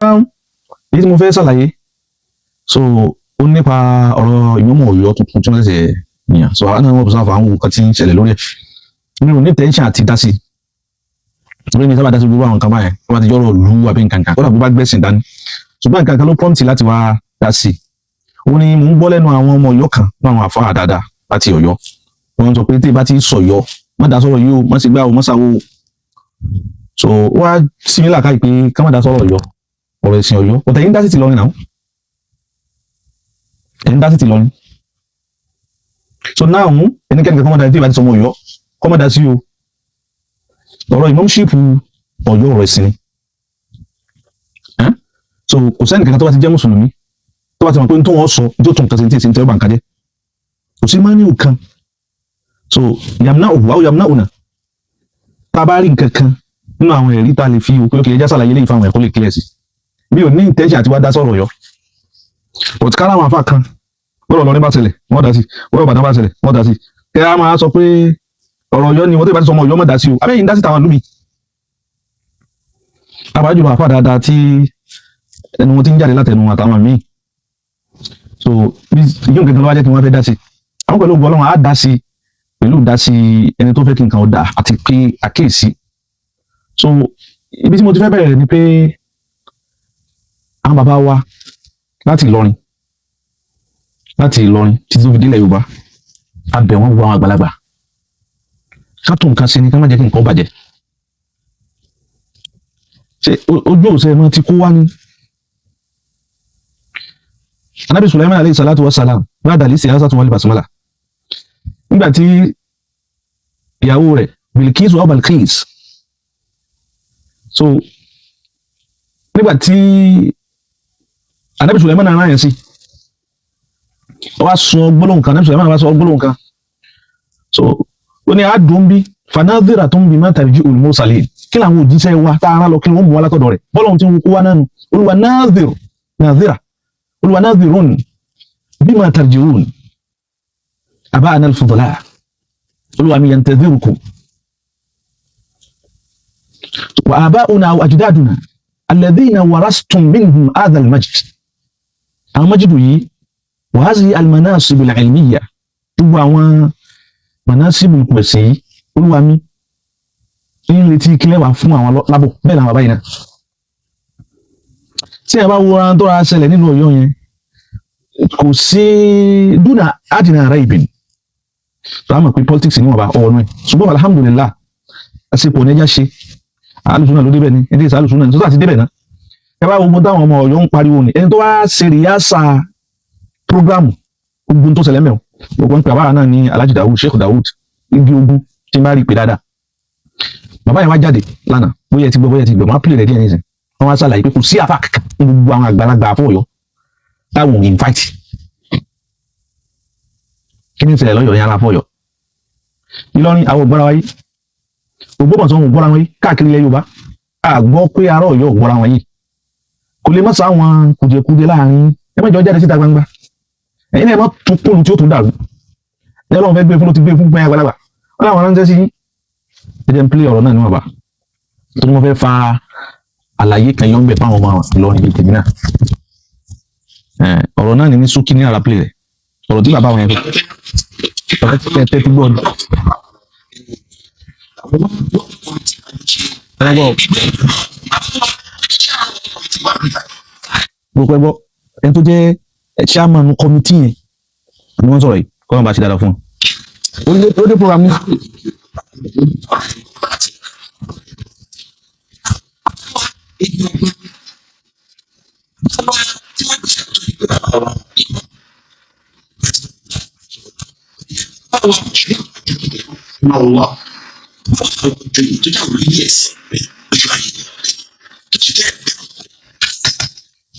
Èyí tí mo fẹ́ ṣàlàyé, so ó nípa ọ̀rọ̀ ìmọ̀ọ́mọ̀ Ọ̀yọ́ tuntun tí wọ́n ṣẹ̀ṣẹ̀ yàn. So àwọn náà wọ́n observe àwọn nǹkan tí ń ṣẹlẹ̀ lórí ẹ̀. Mi ò ní intention àti dá sí i, torí mi sábà dá sí gbogbo àwọn nǹkan báyẹn tó bá ti jọ́rọ̀ lù àbí nǹkan kan, kódà bó bá gbẹ̀sìn dání. Ṣùgbọ́n nǹkan kan ló prompt láti wá dá sí i. Ó ní mò ń gbọ́ lẹ́nu àwọn ọmọ Ọ̀yọ́ kan ní àwọn àfáà dáadáa láti Ọ̀yọ́. Wọ́n sọ pé tí ì bá ti sọ̀yọ́, má dá sọ̀rọ̀ yìí o, má sì gbá o, má ṣàwo o. So ó wá sí mi làákàyè pé ká má dá sọ̀rọ̀ Ọ̀yọ́, ọ̀rọ̀ ẹ̀sìn Ọ̀yọ́. Ọ̀tẹ̀ yìí ń dá sí ti Ìlọrin náà, ẹ̀ ń dá sí ti Ìlọrin. So now, ẹnikẹ́ni kan kọ́ má dá sí, tí ì bá ti sọmọ Ọ̀yọ́ kọ́ má dá sí o. Ọ̀rọ̀ imamship Ọ̀yọ́, ọ̀rọ̀ ẹ̀sìn ni. So kò sẹ́ni kankan tó bá ti jẹ́ mùsùlùmí tó bá ti mọ̀ pé tó wọ́n sọ tó tún nǹkan sí tí ń tẹ́ ọba nǹkan jẹ́, kò sí máa ní òkan. So yamna òwú àwọn yamna ònà, tá a bá rí nǹkan kan nínú àwọn ẹ̀rí tá a lè fi òkè òkè ẹja ṣàlàyé lè fáwọn ẹ̀kọ́ lè clear sí. Mi ò ní intention àti wá dá sọ̀rọ̀ Ọ̀yọ́, but kára àwọn afa kan gbọ́dọ̀ lọ ní bá ṣẹlẹ̀, wọ́n dá sí. Gbọ́dọ̀ bàtà bá ṣẹlẹ̀, wọ́n dá sí. Kẹ́ á máa sọ pé ọ̀rọ̀ Ọ̀yọ́ ni wọ́n, tó bá ti sọ ọmọ Ọ̀yọ́, mọ̀ dá sí o. Abẹ́yìn dá sí tàwọn ìlú mi, àbájọ àfa dáadáa tí ẹnu wọn ti ń jáde látẹnu àtàwọn míì. So bí yóò nǹkan kan ló wá jẹ́ kí wọ́n fẹ́ dá sí àwọn pẹ̀lú ògbó Ọlọ́run á dá sí, pẹ̀lú dá sí ẹni tó fẹ́ kí nǹkan ó dà àti pé àkíyèsí. So ibi tí mo ti fẹ́ bẹ̀rẹ̀ ni pé àwọn bàbá wa láti Ìlọrin, láti Ìlọrin títí tó fi délẹ̀ Yorùbá, a bẹ̀ wọ́n, wo àwọn àgbàlagbà, ká tó nǹkan sí ni, ká má jẹ́ kí nǹkan ó bàjẹ́. Ṣe ojú òsè mọ́ ti kó wá ní Anabi Sulaiman alayhi salatu wa salam ba'da al-isti'azatu wal basmala, nígbà tí ìyàwó rẹ̀ Bilqis wa Balqis. So nígbà tí Anabi Sulaiman náà yẹn sí, ó wá sọ gbólóhùn kan, Anabi Sulaiman wá sọ gbólóhùn kan. So ó ní àdùn bí fanadhiratun bima tarji'ul mursalin. Kí làwọn òjíṣẹ́ wa tá a rán lọ, kí wọ́n mú wa látọ̀dọ̀ rẹ̀? Bọ́lá ohun tí wọ́n kó wá náà nù. Olúwa nadhir, nadhira, olúwa nadhirun bima tarji'un aba'ana al-fudala. Olúwa mi yantadhirukum wa aba'una wa ajdaduna alladhina warastum minhum hadha al-majd. Àwọn májídù yìí, wa hadhihi al-manasib al-ilmiyya, gbogbo àwọn manasib pẹ̀sẹ̀ yìí, olúwa mi ń retí kílẹ̀ wà fún àwọn lábọ̀. Bẹ́ẹ̀ làwọn bàbá yìí náà, tí ẹ bá wo ara tó ra ṣẹlẹ̀ nínú Ọ̀yọ́ yẹn, kò sí dúnà àdínà ara ìbìn tó a mọ̀ pé politics níwọ̀n bá ọ̀rọ̀ ẹ̀. Ṣùgbọ́n alhamdulillah, àsìkò ní ẹja ṣe alùsùnà ló débẹ̀ ni, ẹni tí ìsà alùsùnà ní tó ti débẹ̀ náà. Ẹ bá gbogbo táwọn ọmọ Ọ̀yọ́ ń pariwo ni, ẹni tó wá ṣe rìyásà program, gbogbo tó ṣẹlẹ̀ mẹ́wọ̀n, gbogbo ń pè àbára náà ní Alhaji Dawud, Sheikh Dawud igi ogun, tí n bá rí i pé dáadáa. Bàbá yẹn wá jáde lánàá, bóyá ẹ ti gbọ́, bóyá ẹ ti gbọ́, máa pìlẹ̀ rẹ̀ díẹ̀ nísìn. Wọ́n wá ṣàlàyé pé kò sí àfa kankan ní gbogbo àwọn àgbàlagbà àfọ Ọ̀yọ́ táwọn ò invite. Kí ni ìṣẹ̀lẹ̀ lọ́yọ̀ọ́ yẹn? Ara fọ́yọ̀ Ìlọrin, àwọn ògbọ́ra wáyé, Ògbómọ̀ṣọ́ wọn ògbọ́ra wọn yìí, káàkiri ilẹ̀ Yorùbá, a gbọ́ pé ará Ọ̀yọ́ ògbọ́ra wọn yìí. Kò lè má sọ àwọn kùdìẹ̀kudiẹ láàrin ẹ má jọ jáde síta gbangba. Ẹ̀yin náà ẹ má tún kóòlù tí ó tún dàrú. Ẹ lọ́wọ́ fẹ́ gbé fún ló ti gbé fún pẹ́ àgbàlagbà wọn làwọn ránṣẹ́ sí. Ẹ jẹ́ n play ọ̀rọ̀ náà níwọ̀nba, tó ní mo fẹ́ fa àlàyé kan yọ̀ ń bẹ̀ fáwọn ọmọ Ìlọrin bíi tèmi náà. Ọ̀rọ̀ náà ní ní ṣókí ní ara play rẹ̀, ọ̀rọ̀ tí bàbá wọn yẹn fẹ́ ọ̀rọ̀ tí tẹ́ ti gbọ́ ni. Ẹ gbọ́, gbogbo ẹ gbọ́, ẹni tó jẹ́ chairman committee yẹn ni wọ́n sọ̀rọ̀ yìí, kọ́ ọ́n bá ṣe dáadáa fún wọn. Ó dé program ní.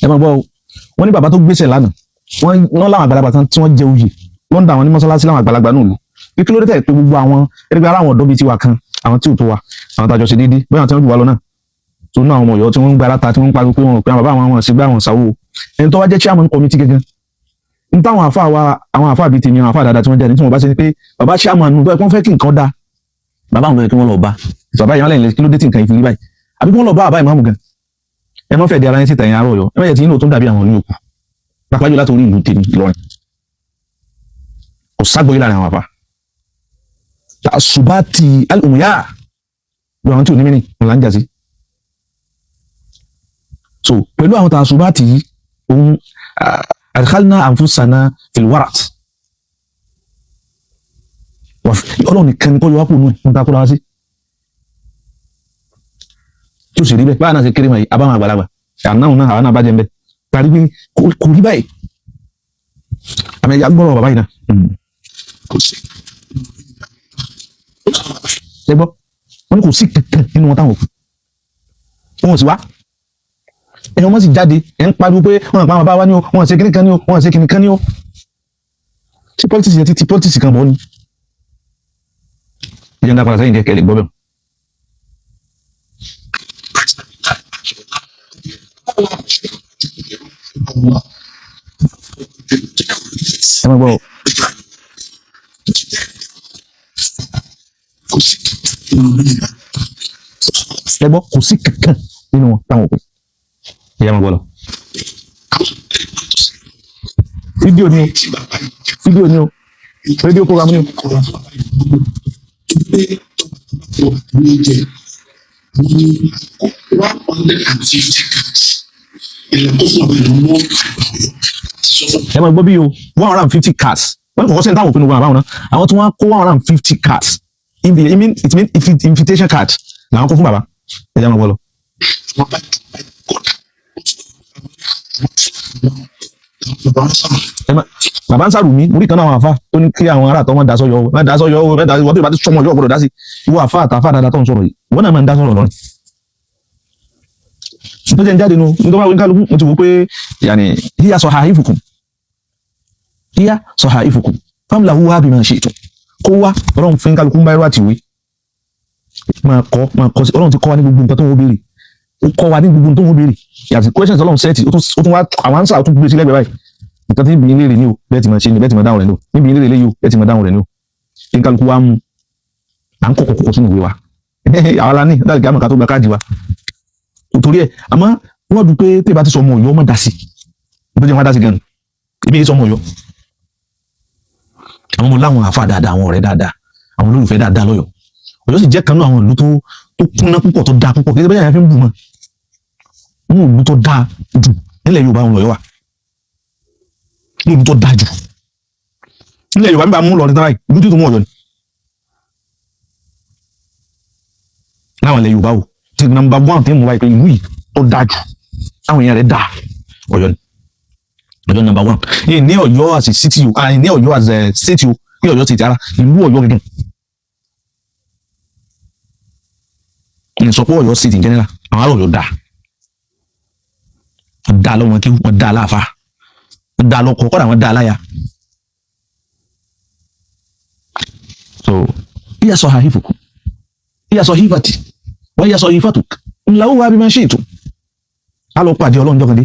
Ẹ máa gbọ́ o, wọ́n ní bàbá tó gbéṣẹ̀ lánàá, wọ́n láwọn àgbàlagbà kan tí wọ́n jẹ oyè lọ́ndà àwọn ní mọ́sálásí, láwọn àgbàlagbà náà lù bí. Kí ló dé tẹ̀ pé gbogbo àwọn ẹgbẹ́ ara àwọn ọ̀dọ́ bíi tiwa kan, àwọn tí ò tó wa, àwọn tàjọ ṣe déédéé, bóyá àwọn tí wọ́n jù wá lọ náà, tó ní àwọn ọmọ Ọ̀yọ́ tí wọ́n ń gba aláta, tí wọ́n ń pariwo pé wọn ò pé àwọn bàbá àwọn àwọn ṣègbè àwọn ṣàwò. Ẹni tó wá jẹ́ chairman committee gẹ́gẹ́ ní táwọn àfa wa, àwọn àfa bíi tèmi, àwọn àfa dáadáa tí wọ́n jáde, tí wọ́n bá ṣe ni pé bàbá chairman nù tó ẹ kí wọ́n fẹ́ kí nǹkan dáa, bàbá àwọn ló yẹ kí wọ́n lọ bá bàbá yẹn lẹ́yìn. Kí ló dé tí nǹkan ìfìrí báyìí? Àbí kí wọ́n lọ bá bàbá ìmáàmù gan? Ẹ má fẹ́ di ara yín síta, ẹ̀yin ará Ọ̀yọ́. Ẹ má jẹ́ tí yín náà tó dàbí àwọn ìlú yòókù, pàápàá jù látòrí ìlú tèmi, Ìlọrin. Kò ságbóyè láàrin àwọn àfa àṣùbátì alùmùyá bí àwọn tí ò ní mí ní là ń jà sí. So pẹ̀lú àwọn tàṣùbátì yìí, òun adkhalna anfusana fil warat. Ọlọ́run nìkan ni kọ́ yọ wá kó nù ẹ̀ ń ta kó ra wá sí tí ó sì rí bẹ́ẹ̀. Báwa náà ṣe kéré mọ̀ yìí, abáwọn àgbàlagbà ànáhùn náà, àwọn náà bá jẹ́ ń bẹ́ parí pé kò rí báyìí. Àmì ẹ̀yà gbọ́rọ̀ bàbá yìí náà. Kò sí. Ṣe gbọ́, wọ́n ní kò sí kankan nínú wọn táwọn òkú wọn ò sì wá. Ẹ̀yin wọn sì jáde, ẹ̀ ń pariwo pé wọn àpá àwọn bàbá wa ní o, wọn ṣe kíní kan ní o, wọn ṣe kíní kan ní o. Ṣé politics yẹn ti politics kan bọ́ ni? Ìjọba ń dá padà sẹ́yìn díẹ̀ kẹ́ lè gbọ́ bẹ́ẹ̀. Ẹ máa gbọ́ o. Kò sí nínú Ẹ gbọ́, kò sí kankan nínú wọn táwọn òkú. Ìyá máa gbọ́ lọ. Fídíò ni o, tí bàbá yìí jẹ́. Fídíò ni o, rédíò program ni o. Kọ̀ọ̀rọ̀ fún bàbá yìí pé tó bá tó ní jẹ wọ́n ní 150 cards ilẹ̀ kó fún bàbá yìí mọ́ àgbà Ọ̀yọ́ ti sọ fún Ẹ máa gbọ́ bí o, 150 cars. Wọ́n kò kọ́ sẹ́ni táwọn òpinnu wọn àbáwọn náà. Àwọn tí wọ́n kó 150 cards. It mean invitation card làwọn kó fún bàbá. Ẹ jẹ́ máa gbọ́ lọ. Wọn bá bá kódà bàbá wọn sábà. Ẹ má bàbá ń sàrù mí. Mo rí kan náà, àwọn àfa tó ní kí àwọn ará àtọmọ dasọ yọ o, má dasọ yọ o, má dasọ. Wọ́n tó bá ti sọmọ yọ, gbọ́dọ̀ dá sí. Ìwọ àfa àtàfà dáadáa tó ń sọ̀rọ̀ yìí, wọ́n náà máa ń dá sọ̀rọ̀ lọ́rùn tó jẹ́ ń jáde nu nítorí wọ́n kálukú. Mo ti wò pé yàní hiya sahaifukum, hiya sahaifukum famla'uha bima shi'tum. Kó wá Ọlọ́run fún kálukú ń bá irú àtìwé máa kọ́, máa kọ́ sí. Ọlọ́run ti kọ́ wa ní gbogbo nǹkan tó ń wọ́n béèrè. Ó kọ́ wa ní gbogbo nǹkan tó ń wọ́n béèrè yàtọ̀ questions Ọlọ́run sẹ́ẹ̀tì. Ó tún wá àwọn answer, ó tún gbé sí lẹ́gbẹ̀ẹ́ báyìí. Nǹkan tí níbi léèrè ní o, bẹ́ẹ̀ ti máa ṣe ni, bẹ́ẹ̀ ti máa dáhùn rẹ̀ ní o, níbi léèrè léyìí o, bẹ́ẹ̀ ti máa dáhùn rẹ̀ ní o. Kí n kálukú wa mú à ń kọ̀kọ̀ kọ̀kọ̀ sínú ìwé wa. Àwa la ní dáàbò kí a tó gba káàdì wa torí ẹ̀. Àmọ́ wọ́n dùn pé tí ìbá ti sọ ọmọ Ọ̀yọ́ mọ̀ dá sí i, tó jẹ́ wọn dá sí gan-an. Èmi yìí sọ ọmọ Ọ̀yọ́, àwọn ọmọ láwọn àfa dáadáa, àwọn ọ̀rẹ́ dáadáa, àwọn olólùfẹ́ dáadáa lọ́yọ̀ọ́. Ọ̀yọ́ sì jẹ́ kan náà àwọn ìlú tó kúnná púpọ̀, tó dáa púpọ̀. Kí ẹ bẹ́ẹ̀ yẹn fi ń bù mọ́ nínú ìlú tó dáa jù nílẹ̀ Yorùbá, àwọn Ọ̀yọ́ wà ní ìlú tó dáa jù nílẹ̀ Yorùbá. Nígbà mú lọ ní tán báyìí, ìlú tó mú Ọ̀yọ́ ni láwọn ilẹ̀ Yorùbá o. Ti number one tí mo wáyé pé ìlú yìí tó dáa jù, táwọn èèyàn rẹ̀ dáa, Ọ̀yọ́ ni. Ọ̀yọ́ number one yìí ní Ọ̀yọ́ as a city o, ah, ní Ọ̀yọ́ as a state o, ní Ọ̀yọ́ state ara ìlú Ọ̀yọ́ gẹ́gẹ́ ní sọ pé Ọ̀yọ́ state in general. Àwọn ará Ọ̀yọ́ dáa, wọ́n dáa lọ́wọ́ kí wọ́n dáa láàfa, wọ́n dáa lọ́kọ, kọ́dà wọ́n dáa láya. So iya sahifukum, iya sahifati wa iya sahifatuk ńlá wà bí máa ṣe ètò. A lọ pàdé Ọlọ́run jọkàndé,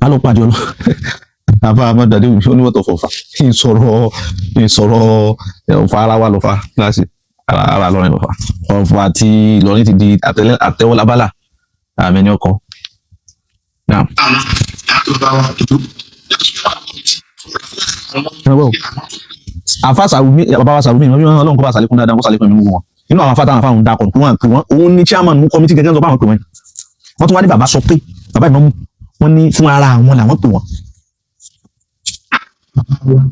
a lọ pàdé Ọlọ́run. Àfa amadu adéwùmí ó ní wọ́tọ̀ fọ̀fà kí n sọ̀rọ̀, kí n sọ̀rọ̀ ọ̀fà ara wa lọ́fà kíláàsì ara lọ́rin lọ́fà. Ọ̀fà àti Ìlọrin ti di àtẹwọ́lábálà àmì ẹni ọkọ. Now, àwọn àtọ̀bá wa ìlú. Ẹ wọ́ o. Àfa Sàrùmí, bàbá wa Sàrùmí, ìmọ̀ Ọlọ́run kó bá sàlékún dáadáa, kó sàlékún ẹ̀mí gbogbo wọn. Inú àwọn afá táwọn afá ń dakọ̀ pé wọ́n pè wọ́n, òun ní chairman mú committee gẹ́gẹ́ sọ pé àwọn pè wọ́n. Wọ́n tún wá ní bàbá sọ pé bàbá ìmọ̀mú wọ́n ní fún ara àwọn làwọn pè wọ́n. Bàbá wa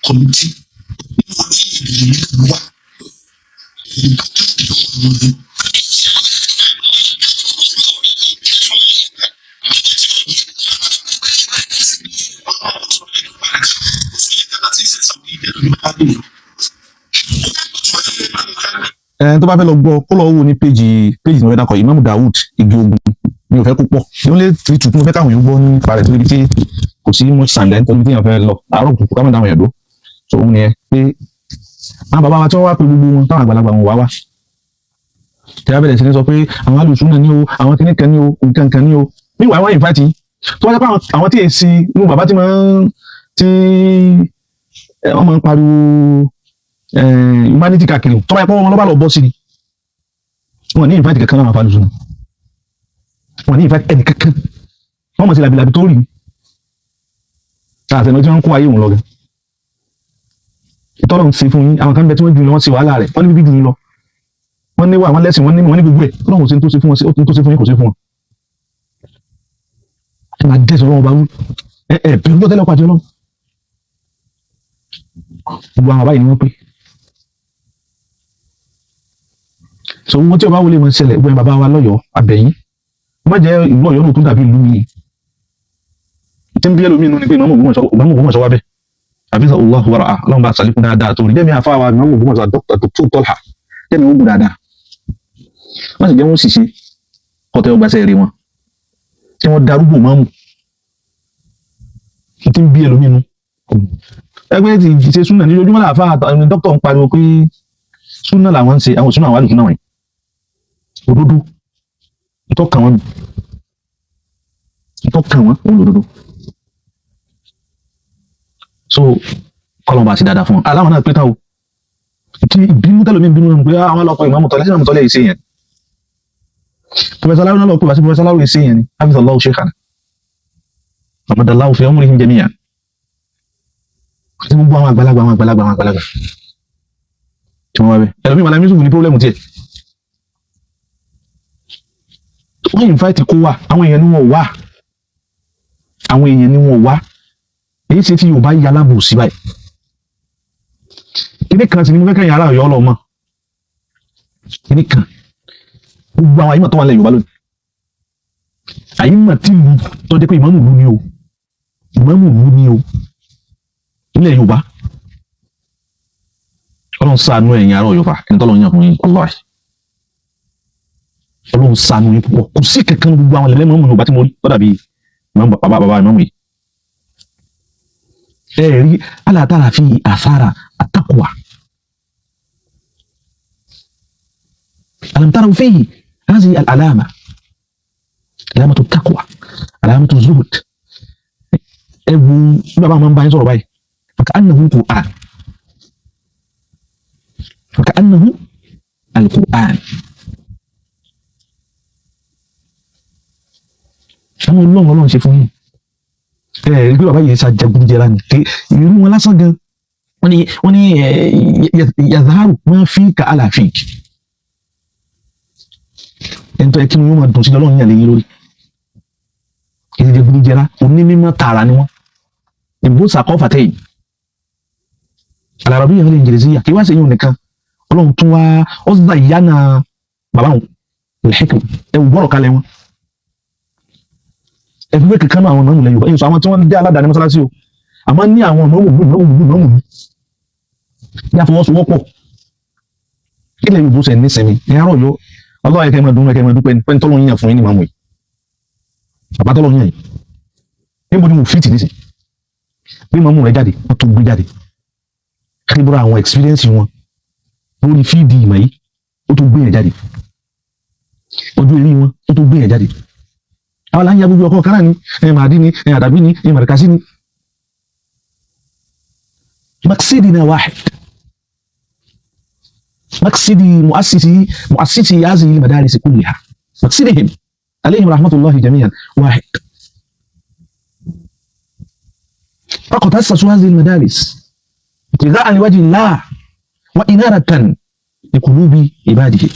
committee ìlú wa ìlú. Ẹni tó bá fẹ́ lọ gbọ́, kó lọ wò ní péjì tí mo fẹ́ dákọ̀, Imam Dawood Igi Ogun. Mi ò fẹ́ kó pọ̀ ní ó lé three two tí mo fẹ́ káwọn èèyàn gbọ́ nípa rẹ̀, torí tí kò sí much time then, torí tí èèyàn fẹ́ lọ àárọ̀ kùkù ká má dáhùn èèyàn dó. So òun nìyẹn pé àwọn bàbá wa tí wọ́n wá pé gbogbo wọn táwọn àgbàlagbà wọn wá wá tí a bẹ̀rẹ̀ sí ní sọ pé àwọn alùsùn náà ní o, àwọn kìnnì kan ní o, nǹkan kan ní o. Meanwhile, wọ́n invite yín tó wáyé pé àwọn tí èsì inú bàbá tí máa ń Tí wọ́n máa ń pariwo humanity káàkiri, tọ́ba ẹ̀pọ̀ wọn lọ́ba lọ bọ́ sí ni, wọn ní invite kankan náà. Àfàlùsùn wọn ní invite ẹnì kankan. Wọ́n mọ̀ sí làbìlàbì tó rí àtẹnu tí wọ́n ń kó ayé òun lọ gan. Ìtọ́lọ̀ ń ṣe fún yín, àwọn kan bẹ tí wọ́n jù lọ, wọ́n ṣe wàhálà rẹ̀, wọ́n ní bíbí jù yín lọ, wọ́n ní wà, wọ́n lẹ́sìn, wọ́n ní gbogbo ẹ̀. Ọlọ́run ṣe ń tó ṣe fún wọn, ó tó ṣe fún yín, kò ṣe fún wọn. Ẹ máa dẹ́sẹ̀ ọlọ́run bá wú ẹ ẹ bẹ̀rù lọ́tẹ́lẹ̀ ọkọ̀ àti ọlọ́run. Gbogbo àwọn báyìí ni wọ́n pè. So owó tí ọba wọlé máa ń ṣẹlẹ̀, gbogbo bàbá wa lọ́yọ̀ọ́ abẹ́yìn, má jẹ́ ìlú Ọ̀yọ́ náà tún dàbí ìlú mi tí ń bí ẹlòmíín nínú ni pé ìmọ̀ Ògbómọ̀ṣọ́ wá bẹ́ẹ̀ àbí sọ Allahu wàrà ọlọ́run bá sàlékún dáadáa tó rí jẹ́mi àfa wa ìmọ̀ Ògbómọ̀ṣọ́ Dr. Tọ́lá jẹ́mi ó gùn dáadáa, wọ́n sì jẹ́ wọ́n sì ṣe kọ́tẹ́ ọgbàṣẹ́ rí wọn tí wọ́n darúgbò mọ́mù tí ń bí ẹlòmíín nínú. Ẹgbẹ́ ti ṣe súnà ní ojoojúmọ́ làáfà àtàwọn dókítà ń pariwo pé súnà làwọn ń ṣe, àwọn súnà àwọn àlùsúnà wọ̀nyí òdodo ntọ́kàn wọn, ntọ́kàn wọn òun lòdodo. So kọlọ́n bá ti dáadáa fún wọn aláwọn náà pé tán o tí ìbínú tẹ́lẹ̀ mi bínú pé àwọn ọlọ́pàá ìmọ̀mù tọ́lẹ̀ ìmọ̀mù tọ́lẹ̀ ìṣe yẹn, Professor Aláró náà lọ pé wá sí Professor Aláró ìṣe yẹn ni hafiz Allahu sheikhana amadallahu fi umrihim jami'an àti gbogbo àwọn àgbàlagbà, àwọn àgbàlagbà, àwọn àgbàlagbà tí wọ́n wá bẹ́. Ẹlòmíì Malam Yusuf ní pírọ́blẹ́mù tiẹ̀. Wọ́n invite kó wà, àwọn èèyàn ni wọ́n wá, àwọn èèyàn ni wọ́n wá. Èyí ṣe tí Yorùbá yà alábòsí báyìí. Kíní kan sì ni mo fẹ́ kẹ́yìn ará Ọ̀yọ́ ọlọ́mọ kíní kan. Gbogbo àwọn àyímọ̀ tó wà nílẹ̀ Yorùbá lónìí, àyímọ̀ tí ìlú tó jẹ́ pé ìmáàmù ìlú ni o, ìmáàmù ìlú ni o nílẹ̀ Yorùbá. Ọlọ́run ṣàánú ẹ̀yin ará Ọ̀yọ́ fa ẹni tọ́lọ́ yàn fún yín. Wallahi, Ọlọ́run ṣàánú yín púpọ̀. Kò sí kankan gbogbo àwọn ẹlẹ́mọ̀ Yorùbá tí mo rí tó dàbí bàbá bàbá ìmáàmù yìí. Ẹ rí alátara fi àfárá àtàkùwà alam taraw fihi hadhihi al-alama, alamatu taqwa, alamatu zuhud. Ẹ wo bí bàbá máa ń bá yín sọ̀rọ̀ báyìí, fakaannahu Qur'an, fakaannahu al-Qur'an. Àwọn ọlọ́run ọlọ́run ṣe fún yín. Ẹ rí pé bàbá yìí ṣàjẹgúnjẹra ní pé ìrírí wọn lásán gan. Wọ́n ní yazaharu máa fi ka àlàáfíì ẹni tó yẹ kí ni wọ́n máa dùn sí lọ́lọ́run yàn lẹ́yìn lórí ìjẹgúnjẹra. Onímọ̀ tààrà ni wọ́n ìbò sàkọ́fàtẹ́yìn alàrọ̀bí yẹn lè jìrìsíyà kí wá sí yìí nìkan. Ọlọ́run tún wá ọ́sùdà ìyáná bàbá wọn ìlẹ̀kùn ẹ̀wù gbọ́rọ̀ kalẹ̀ wọn ẹ̀fí wé kankan náà. Àwọn ọ̀nà ìlẹ̀ Yorùbá yìí sọ àwọn tí wọ́n jẹ́ aládàáni mọ́sálásí o, àmọ́ ní àwọn ọ̀nà òwú òwú òwú òwú ní àfọwọ́sowọ́pọ̀ ilẹ̀ Yorùbá sẹ̀ ní sẹ́mi ní àárọ̀ yọ. Ọlọ́run ẹ̀kẹ́ máa dún, ẹ̀kẹ́ máa dúpẹ́ pẹ́ tọ́lọ́ yíyan fún yín ní màmú yìí, bàbá tọ́lọ́ yíyan yìí. Níbo ni mo fìtì nísìn bí màmú rẹ jáde, wọ́n tó gbé jáde kíbúrò àwọn experience wọn lórí fíìdì ìmọ̀ yìí, ó tó gbé yẹn jáde. Ọjọ́ eré wọn, ó tó gbé yẹn jáde. Àwọn là ń ya gbogbo ọkọ kára ni ẹ màdí ni ẹ àdàbí ni ẹ màdìkásí ni. Maqsidina wahid, maqsidi muassisi hadhihi al-madaris kulliha, maqsidihim alayhim rahmatullahi jami'an wahid. Faqad assasu hadhihi al-madaris ibtigha'a liwajhi Allah wa inaratan liqulubi ibadihi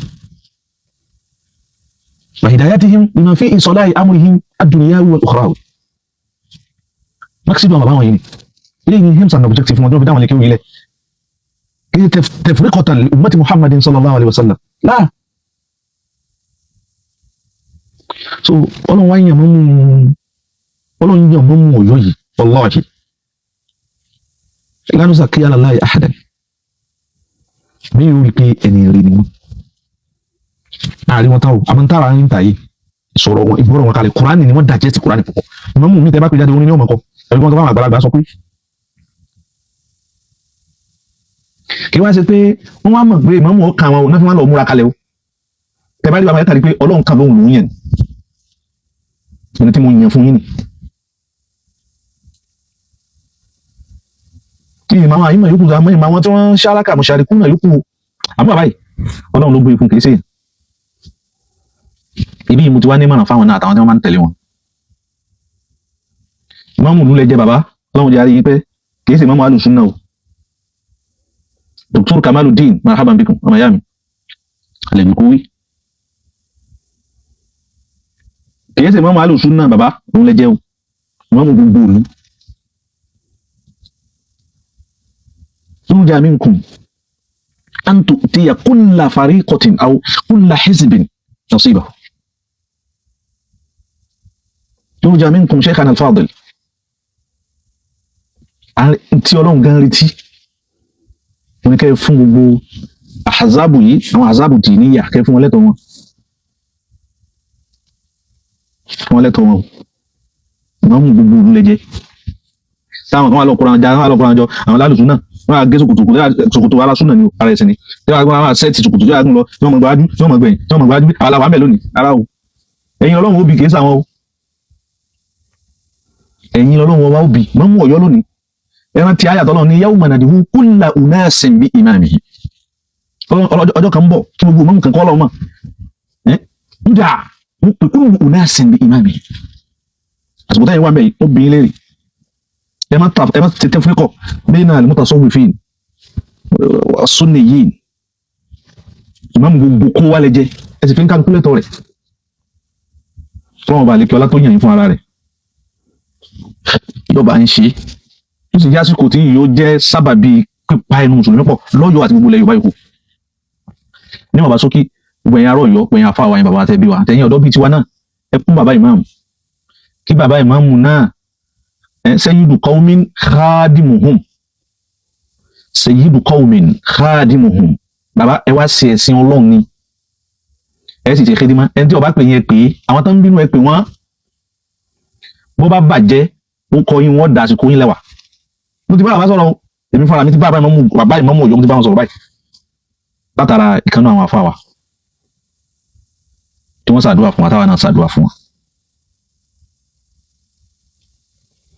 wa hidayatihim lima fihi salahi amrihim ad-dunyawi wal-ukhrawi. Maqsidu àwọn bàbá wọn yìí ni ilé ní aims and objective wọn tó fi dáwọn lè kéwì ilẹ̀ kí tafriqatan li ummati Muhammadin sallallahu alaihi wasallam láà. So ọlọ́run wá yàn mọ́mú, ọlọ́run yàn mọ́mú Ọ̀yọ́ yìí. Wallahi, la nuzakki ala Allahi ahadan. Bí yóò rí pé ẹni rí ni wọn àárín wọn táwọn àmọ́ tára ń tà yìí sọ̀rọ̀ wọn, ìgbọ́rọ̀ wọn kalẹ̀, kùránì ni wọ́n dàjẹ́ sí kùránì púpọ̀. Ìmọ̀mù mi tẹ́ bá pè jáde, orin ní ọmọ kọ ẹ̀rí wọn tó bá wọn àgbàlagbà sọ pé kí wá ṣe pé wọ́n wá mọ̀ pé ìmọ̀mù ọkàn àwọn náà fi wọ́n lọ múra kalẹ̀ o. Tẹ́ bá rí bàbá yẹn kàrí pé ọlọ́run kan lóhùn lòún yẹn ẹni tí mo yàn fún yín ni. Ìmọ̀ àwọn àyìnbó yòókù, àmọ́ ìmọ̀ àwọn tí wọ́n ń ṣáraka mọ̀ṣárikú náà yòókù. Àmọ́ bàbá yìí, Ọlọ́run ló gbé ikú, kìí ṣe ibi yìí. Mo ti wá ní ìmọ̀ràn fáwọn náà àtàwọn tí wọ́n máa ń tẹ̀lé wọn. Ìmáàmù ìlú lẹ jẹ́ bàbá, Ọlọ́run jẹ́ àrí yín pé kìí ṣe ìmáàmù alùsùn náà o. Dr. Kamaluddin, marhaban bikum, ọmọ ìyá mi alẹ́bíkúwí. Kìí ṣe ìmáàmù alùsùn náà, bàbá òun lẹ jẹ́ o, ìmáàmù gbogbo ìlú. Yurja minkum an tu'tiya kulla fariqatin aw kulla hizbin nasibahu. Yurja minkum shaykhana al-fadil, tí Ọlọ́run gan retí wọn ni kẹ́ fún gbogbo àhàzábù yìí, àwọn àhàzábù tì níyà, kẹ́ fún wọn lẹ́tọ̀ọ́ wọn, fún wọn lẹ́tọ̀ọ́ wọn. Ìmáàmù gbogbo ìlú lẹ jẹ́. Táwọn kan wà lọkùnrin àjọ, àwọn lọkùnrin àjọ, àwọn lálùsùn náà wọn á gé ṣòkòtò, ṣòkòtò ara súnà ni o, ara ẹ̀sìn ni tí wọn á sẹ́ẹ̀tì ṣòkòtò tí wọn á gùn lọ, tí wọn mọ̀ gbájú, tí wọn mọ̀ gbẹ̀yìn, tí wọn mọ̀ gbájú. Àwọn làwọn àmẹ́ lónìí ara o. Ẹ̀yin Ọlọ́run ó bì, kìí sàwọn o. Ẹ̀yin Ọlọ́run ọba ó bì. Mọ́mú Ọ̀yọ́ lónìí, ẹran tí ayàtọ̀ lọ ní yawma nad'u kulla unasin bi imamihi. Ọjọ́ kan ń bọ̀ kí gbogbo mọ́mú kankan ọlọ́mọ nígbà wọ́n pè kullu unasin bi imamihi. Àsìkò táyìn wà mẹ́yìn ó bí léèrè. Ẹ má ta, ẹ má tètè fúnikọ̀ bayna al-mutasawwifin as-sunniyyin. Ìmáàmù gbogbo kó wá lẹ jẹ, ẹ sì fi ń kálukúlẹ̀tọ̀ rẹ̀. Tọ́wọ́n bá lè kí ọlá tó yàn yín fún ara rẹ̀ yọba ń ṣe, ó sì jẹ́ àsìkò tí yóò jẹ́ sábàbí pípa ẹnu mùsùlùmí pọ̀ lọ́yọ̀ọ́ àti gbogbo ilẹ̀ Yorùbá yòókù. Ní bàbá sókí, gbogbo ẹ̀yin ará Ọ̀yọ́, gbẹ̀yìn afá wa, yẹn bàbá àtẹ̀bí wa, àtẹ̀yìn ọ̀dọ́ bíi tiwa náà, ẹ kún bàbá ìmáàmù, kí bàbá ìmáàmù náà ẹ sayyidu qawmin khadimuhum, sayyidu qawmin khadimuhum. Bàbá, ẹ wá ṣe ẹ̀sìn Ọlọ́run ni, ẹ sì ṣe xedima. Ẹni tí ó bá pè yín, ẹ pè é. Àwọn tó ń bínú, ẹ pè wọ́n. Bó bá bàjẹ́, ó kọ yín, wọ́n dà àsìkò yín lẹ́wà. Mo ti bá bàbá sọ̀rọ̀ o. Èmi fúnra mi ti bá bàbá ìmáàmù Ọ̀yọ́, mo ti bá wọn sọ̀rọ̀ báyìí látara ìkànnì àwọn afá wa tí wọ́n ṣàdúrà fún wa, táwa náà ṣàdúrà fún wa.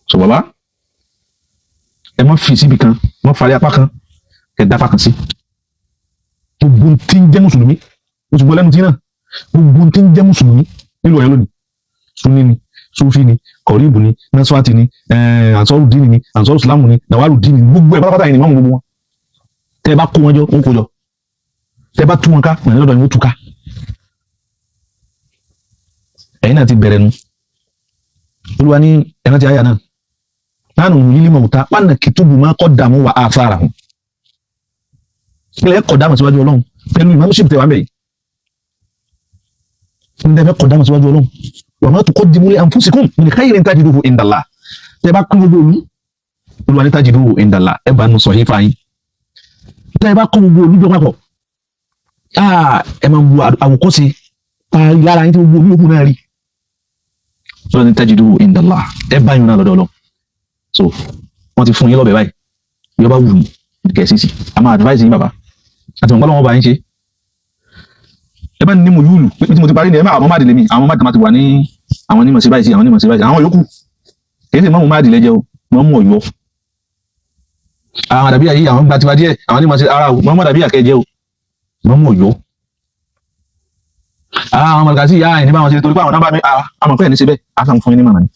So bàbá, ẹ má fi síbi kan, má farí apá kan, kẹ dá apá kan sí. Gbogbo tí ń jẹ́ mùsùlùmí, mo sì gbọ́ lẹ́nu tí náà, gbogbo tí ń jẹ́ mùsùlùmí nílùú Ọ̀yọ́ lónìí, sunni ni, sufi ni, kọ̀ríbù ni, naswati ni, ansọ́rù dínì ni, ansọ́rù sìlámù ni, nàwárù dínì ni, gbogbo ẹ̀ pátápátá yìí ni wọ́n mú gbogbo wọn. Tẹ́ ẹ bá kó wọn jọ, wọn kó jọ. Tẹ́ ẹ bá tú wọn ká, wọn lọ́dọ̀ ni wọ́n tú ká. Ẹ̀yin náà ti bẹ̀rẹ̀ nu. Olúwa ní ẹ̀rọ ti àyà náà nánà òun yìí mọ̀ọ́ta wọn nà kìtùbù máa kọ́ dààmú wà á fara hàn. Ilẹ̀ kọ̀ dààmú síwájú Ọlọ́run pẹ̀lú ìmọ̀ọ́sí tẹ̀ wá mẹ́yì. Ndẹ̀ fẹ́ kọ̀ dààmú síwájú Ọlọ́run, wa ma tuqaddimu li anfusikum min khairin tajiduhu indallah. Tẹ́ bá kún gbogbo olú, Olúwa ní tajiduhu indallah, ẹ bá nu sọ yín fáyín. Tẹ́ bá kún gbogbo olú jọ papọ̀, ẹ máa wo àwòkọ́ṣe lára yín tí gbogbo olú yòókù náà rí. Olúwa ní tajiduhu indallah, ẹ bá yín náà lọ́dọ̀ Ọlọ́run. So wọ́n ti fún yín lọ́bẹ̀ báyìí, yọba wù yín kẹ̀sí sí. A máa advise yín, bàbá, àti mọ̀gbọ́n lọ́wọ́ bá yín ṣe. Ẹ bá ní mo yúùlù pé tí mo ti parí ni ẹ má àwọn máàdì lèmi, àwọn máàdì máa ti wà ní àwọn onímọ̀ sí báyìí sí, àwọn onímọ̀ sí báyìí sí, àwọn yòókù kì í sì mọ́mú máàdì lẹ́jẹ́ o, mọ́mú Ọ̀yọ́. Àwọn àdàbí ayé àwọn gba tiwa díẹ̀, àwọn onímọ̀ sí ara o, mọ́mú àdàbí àkẹ́jẹ́ o, mọ́mú Ọ̀yọ́. Àwọn mọ̀lẹ́kà sí ìyá ẹ̀ ní báwọn ṣe torí pé àwọn nọ́mbà mi àmọ̀ pé ẹ̀ ní ṣe bẹ́ẹ̀, á kàn fún yín ní màmá ni.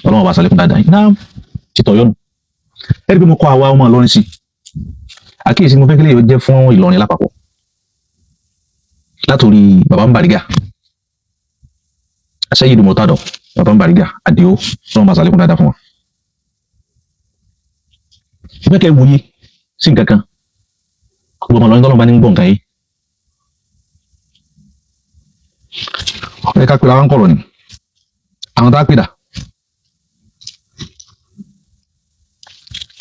Ọlọ́run bá sàlékún dáadáa yìí náà ti tọ̀yọ́nù. Ẹ rí i pé mo kọ́ àwa ọmọ Ìlọrin sí àkíyèsí. Mo fẹ́ kí lè jẹ́ fún Ìlọrin lápapọ̀, látòrí baba ń Bariga, Sayyidu Murtado, baba ń Bariga Àdìo, Ọlọ́run bá sàlékún dáadáa fún wa. Mo fẹ́ kẹ́ wòye sí nǹkan kan, gbogbo ọmọ Ìlọrin tọ́lọ́run bá ní ń gbọ́ nǹkan yìí. Ẹ ká pera wa ń kọ̀rọ̀ ni àwọn tá a pè dà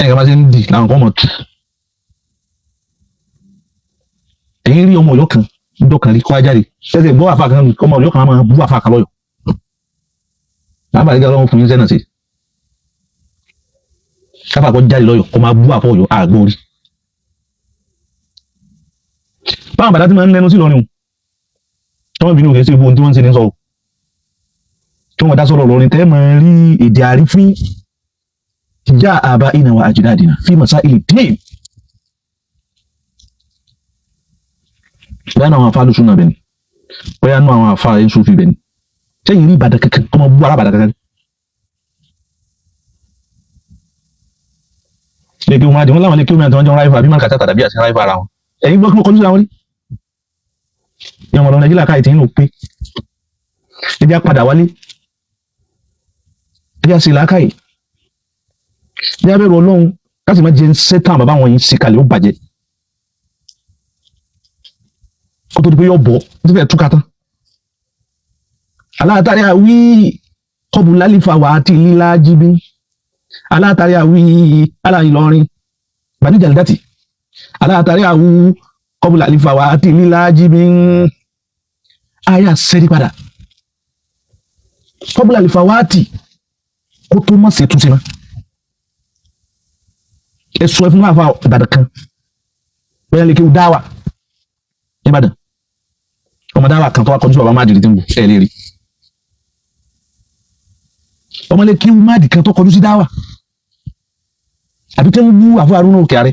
ẹnìkan bá ṣe ń dì làwọn kan mọ̀ tù. Ẹ̀yin rí ọmọ Ọ̀yọ́ kan ńjọ́ kan rí kó wá jáde ṣẹ́sẹ̀ gbọ́ àfa kan, ọmọ Ọ̀yọ́ kan máa bú àfa kan lọ́yọ̀ lábàá nígbà Ọlọ́run fún yín sẹ́nà sí káfà kọ́ jáde lọ́yọ̀ kó máa bú àfọ Ọ̀yọ́ àgbọ̀ orí. Báwọn bàdá tí máa ń lẹnu sí Ìlọrin o, tí wọ́n bínú kìí sí ibú ohun tí wọ́n ń ṣe ní sọ o, tí wọ́n dá sọ̀rọ̀ Ìlọrin tẹ́ máa rí èdè àrífín. Já abaina wa ajdadina fi masaili din. Bóyá náà àwọn afá lóṣù náà bẹ̀ ni, bóyá náà àwọn afá yẹn sófin bẹ̀ ni. Sẹ́yìn rí Ìbàdàn kankan kọ́mọ bú ara Ìbàdàn kankan. Lè kí wọn máa di wọn láwọn lè kí wọn àti wọn jọ ń ráìfà àbí máa kàtà tàbí àti ráìfà ara wọn. Ẹ̀yin gbọ́ kí wọ́n kọjú síra wọn rí. Ìyẹn ọmọdé Nàìjíríà káyìí tí ń lò pé. Ẹ jẹ́ á padà wálé. Ẹ jẹ́ á ṣe làákàyè. Ẹ jẹ́ á bẹ̀rù Ọlọ́run láti má jẹ́ ń sẹ́tàn bàbá wọn yìí ṣe kalẹ̀ ó bàjẹ́. Kó tó di pé yọ bọ̀ ó ti fẹ́ túká tán. Aláàtàrí àwí kọ́bù lálífà wà á ti lílá jíbí. Aláàtàrí àwí aláìlọrin bàníjàlídàtì. Aláàtàrí àwú kọ́bù lálífà wà á ti lílá jíbí. Àyà sẹ́rí padà. Kọ́bù lálífà wà á ti kó tó má ṣe túnṣe mọ́. Ẹ sọ ẹ fún àfa Ìbàdàn kan. Bóyá lè kí o dá wà Ìbàdàn. Ọmọ dáwà kan tó wá kọjú sí bàbá máàdì rí tí ń wò ẹ lè rí. Ọmọ lè kí máàdì kan tó kọjú sí dáwà. Àbí tẹ́ ń bú àfọ Haruna Òkè Àrẹ.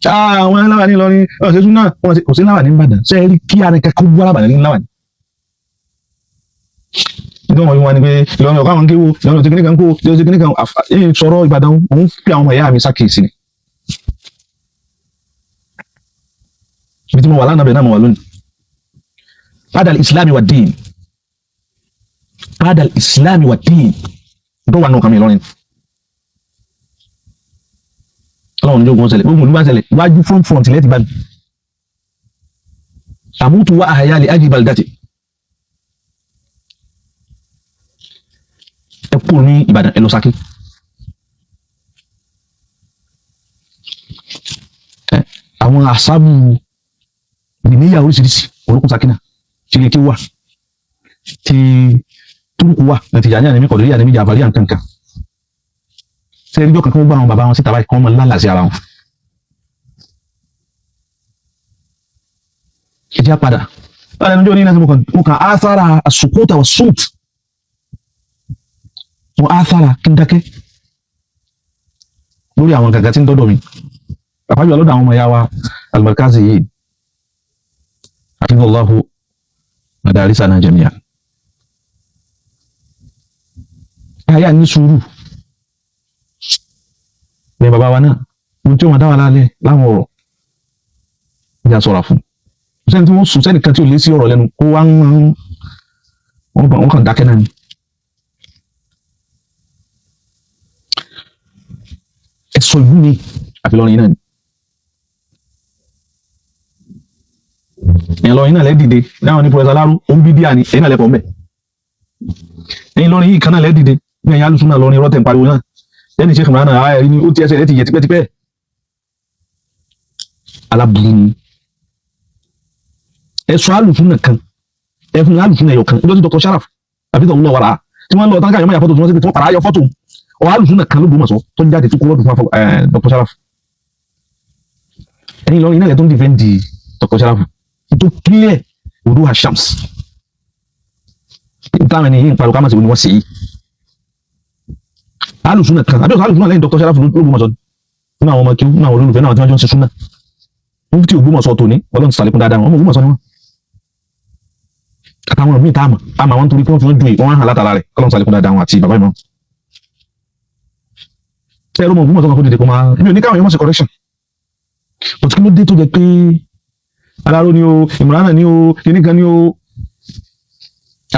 Àwọn aláwà ní Ìlọrin ọ̀sẹ̀ tún náà wọ́n kò sí láwà ní Ìbàdàn. Ṣé ẹ rí kí arìn kẹ́kọ̀ọ́ bú alábàdàn ní láwà ní? Nítorí wọn wá ní pé Ìlọrin ọ̀gá àwọn kéwò, Ìlọrin òtí kìnìkan kó, Ìlọrin òtí kìnìkan èyí sọ̀rọ̀ Ìbàdàn òun fi àwọn ọmọ ìyá mi ṣàkíyèsí ni. Ibi tí mo wà lánàá bẹ̀ náà mo wà lónìí. Badal Islami wa dín. Badal Islami wa dín. Tó wà nù kàmí Ìlọrin. Ọlọ́run ní ogun ṣẹlẹ̀, gbogbo olúwa ṣẹlẹ̀, wájú front front ilẹ̀ ti bá mi. Àmútu wa àhàyà lè ájì baldati. Ẹ kúrò ní Ìbàdàn, ẹ lọ Ṣakí. Àwọn àṣàbù nìníyà oríṣiríṣi olókùn Ṣakí náà tí lè kí wà, tí túrùkù wà, àti Tìjàníyà ní Kọ̀dìríyà ní Jàfàríyà nǹkankan. Ṣé ẹjọ́ kankan gbọ́ àwọn bàbá wọn síta báyìí kí wọ́n máa lálàá sí ara wọn. Ẹ jẹ́ á padà. Báyìí lẹ́nu ọjọ́ ní ìlànà mo kàn á sára àsùkúta wà sùt. Mo á sára kí n dákẹ́ lórí àwọn gàgà tí ń dọ́dọ̀ mi. Àpájọ lọ́dọ̀ àwọn ọmọ ìyá wa Al-Markazi yìí. Hafizallahu madarisana jami'a. Káyà ní sùúrù. Ní bàbá wa náà, ohun tí ó máa dá wa lálẹ́ láwọn ọ̀rọ̀ ìjà sọ̀rọ̀ fún. Sẹ́ni tí wọ́n sùn sẹ́nìkan tí ò lé sí ọ̀rọ̀ lẹ́nu kó wá ń wọ́n kàn dákẹ́ náà ni. Ẹ sọ ìlú mi àfi Ìlọrin náà ni. Ìlọrin náà lẹ́ dìde láwọn ní Pọfẹsọ Aláró ó ń bí díà ni ẹ̀yin náà lẹ́kọ̀ọ́ mẹ́. Ẹ̀yin Ìlọrin yìí kan náà lẹ́ dìde ní ẹ̀yin alùsùn náà lọrin rọ́tẹ̀ ń pariwo náà. Lẹ́ni Sheikh Imran náà ẹ̀rí ni ó ti ẹsẹ̀ rẹ̀ ti yẹ tipẹ́tipẹ́. Aláburú ni. Ẹ sọ alùsùn náà kan ẹ fún alùsùn náà ẹyọ kan ìjọ tí Dr. Sharaf àbí tó ń lọ wàrà tí wọ́n lọ táǹkà yọmọ yà fọ́tò tí wọ́n sì fi wọ́n padà yọ fọ́tò ọ alùsùn náà kan ló gbọmọ̀ sọ tó ń jáde tó kúrò fún Dr. Sharaf. Ẹ̀yin Ìlọrin náà lẹ tó ń dìfẹ́ǹdì Dr. Sharaf tó clear òdu hashams táwọn ẹni yìí ń pariwo ká má ṣe ni wọ́n ṣe yìí. Alùsùn náà kan àbí ọ̀sán alùsùn náà lẹ́yìn Dr. Sharaf ló gbọmọ̀ sọ nínú àwọn ọmọ kí nínú àwọn olólùfẹ́ náà tí wọ́n jọ ń ṣe súnà. Mufti Ògbómọ̀ṣọ́ tòní Ọlọ́run ti sàlékún dáadáa wọn ọmọ Ògbómọ̀ṣọ́ ni wọ́n. Àtàwọn míì tá a mọ̀ àmọ́ àwọn torí pé wọ́n fi wọ́n ju ìwọ́n hàn látara rẹ̀ Ọlọ́run sàlékún dáadáa wọn àti bàbá ìmọ̀. Ṣé ẹrú ọmọ Ògbómọ̀ṣọ́ kan kó dìde kó máa mi ò ní káwọn èèyàn mọ̀ sí correction. But kí ló dé tó jẹ pé Aláró ni o, Ìmùránà ni o, kíní kan ni o.